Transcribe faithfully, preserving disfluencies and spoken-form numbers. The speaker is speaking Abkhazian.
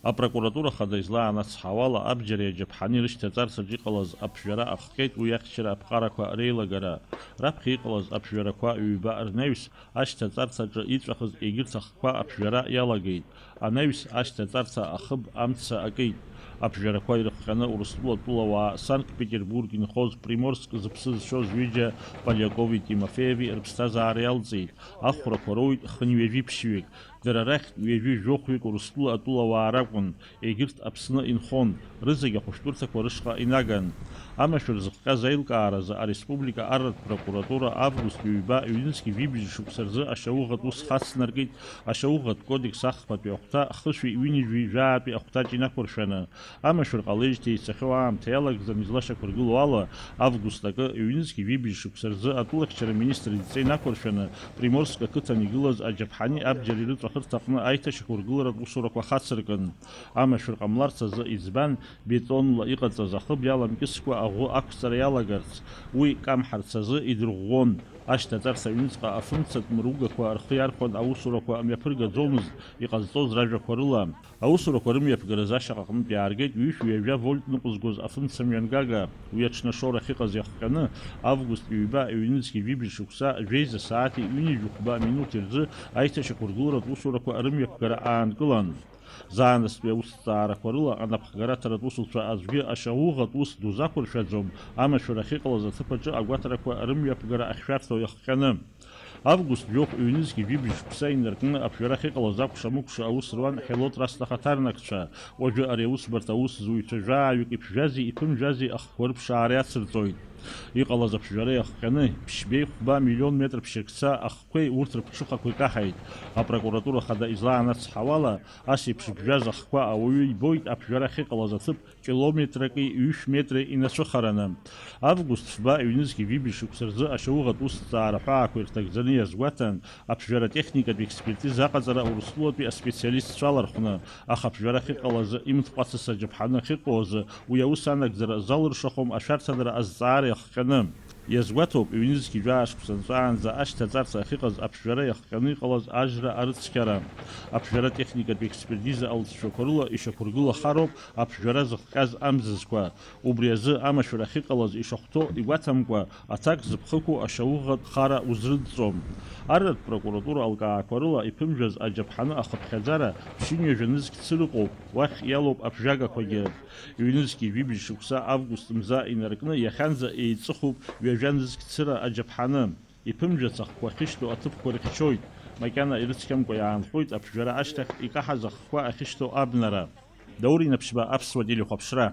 Апрокуратура хада излаанацҳауала, абџьари аџьаԥҳани рышьҭаҵарц аҿы иҟалаз аԥжәара ахҟьеит уи ахьчара аԥҟарақәа реилагара. Раԥхьа иҟалаз аԥжәарақәа ҩба рнаҩс ашьҭаҵарц аҿы иҵәахыз егьырҭ ахқәа аԥжәара иалагеит. Анаҩс ашьҭаҵарца ахыб амца акит. Аԥжәарақәа ирыхҟьаны Урыстәыла атәылауаа Санкт-Петербург инхоз Приморск зыԥсы зшьоз ҩыџьа Полякови Тимофееви рыԥсҭазаара иалҵит. Ахәрақәа роуит хынҩажәи ԥшьҩык. Дара рахьтә ҩажәи жәохәҩык Урыстәыла атәылауаа ракәын, егьырҭ Аԥсны инхон, рызегь ахәышәтәырҭақәа рышҟа инаган. Амашәыр зыхҟьаз аилкааразы ареспублика арратә прокуратура август ҩба ҩнызқь жәибжь шықәса рзы ашьауӷатә ус хацнаркит, ашьауӷатә кодекс ахԥатәи ахәҭа хышәи ҩынҩажәи жәаатәи ахәҭаҿ инақәыршәаны. Амашәыр ҟалеижьҭеи ицахьоу аамҭа иалагӡаны излашьақәыргылоу ала, август акы, ҩнызқь жәибжь шықәса рзы атәылахьчара министр идҵа инақәыршәаны, Приморск ақыҭан игылаз аџьаԥҳани абџьари рыҵәахырҭаҟны аиҭашьақәыргыларатә усурақәа хацыркын. Амашәыр ҟамларц азы иӡбан, бетонла иҟаҵаз ахыб иаламкьыскәа аӷәы ақәҵара иалагарц, уи камҳарц азы идырӷәӷәон. Ашьҭаҵарц аҩныҵҟа афымцатә мыругақәа рхы иархәан аусурақәа мҩаԥыргаӡомызт, иҟазҵоз ражәақәа рыла. Аусурақәа рымҩаԥгаразы ашьаҟа аҟнытә иааргеит ҩышә ҩажәа вольт ныҟәызгоз афымца мҩангага. Уи аҽны ашоура ахьыҟаз иахҟьаны, август ҩба ҩнызқь жәибжь шықәса жәеиза сааҭи ҩынҩажәи хәба минуҭи рзы аиҭашьақәыргыларатә усурақәа рымҩаԥгара аанкылан. Заанаҵтәи аусҭҵаарақәа рыла анапхгараҭаратә усуцәа аӡәгьы ашьауӷатә ус дузақәыршәаӡом, амашәыр ахьыҟалаз аҭыԥ аҿы агәаҭарақәа рымҩаԥгара ахьшәарҭоу иахҟьаны. Август жәохә ҩнызқь жәибжь шықәса инаркны аԥжәара ахьыҟалаз акәша-мыкәша аус руан Ҳелот Раст ахаҭарнакцәа. Уажәы ари аусбарҭа аус зуҩцәа жәааҩык иԥжәази иԥымжәази ахқәа рыԥшаара иацырҵоит. Иҟалаз аԥжәара иахҟьаны, ԥшьбеи хәба миллион метр ԥшьыркца ахқәеи урҭ рыԥҽыхақәеи каҳаит. Апрокуратура хада излаанацҳауала, ас еиԥш иԥжәаз ахқәа ауаҩы ибоит аԥжәара ахьыҟалаз аҭыԥ километраки ҩышә метри инацәыхараны. Август фба ҩнызқь жәибжь шықәса рзы ашьауӷатә усҭҵаара ҳәаақәа ирҭагӡаны иазгәаҭан, аԥжәара техникатә експертиза аҟаҵара Урыстәылатәи аспециалистцәа алархәны, аха аԥжәара ахьыҟалаз имҭ ҟәацыс аџьаԥҳаны ахьыҟоу азы уи аус анагӡара залыршахом ашәарҭадара азҵаара иахҟьаны. Иазгәаҭоуп, ҩнызқь жәаа шықәса нҵәаанӡа ашьҭаҵарц ахьыҟаз аԥжәара иахҟьаны иҟалаз ажра арыцқьара. Аԥжәара техникатә експертиза алҵшәақәа рыла ишьақәыргылахароуп аԥжәара зыхҟьаз амзызқәа. Убри азы амашәыр ахьыҟалаз ишахәҭоу игәаҭамкәа, аҭак зыԥхықәу ашьауӷатә хара узрыдҵом. Арратә прокуратура алкаақәа рыла иԥымжәаз аџьаԥҳаны ахыԥхьаӡара ԥшьынҩажәа нызқь цырыҟоуп, уахь иалоуп аԥжәагақәагьы. Ҩнызқь ҩажәи жәибжь шықәса август мза инаркны иахьанӡа еиҵыхуп ҩажәа нызқь цыра аџьаԥҳаны. Иԥымжәац ахқәа ахьышьҭоу аҭыԥқәа рыхьчоит, макьана ирыцқьамкәа иаанхоит аԥжәара ашьҭахь икаҳаз ахқәа ахьышьҭоу абнара. Даур Инаԥшьба, Аԥсуа телехәаԥшра.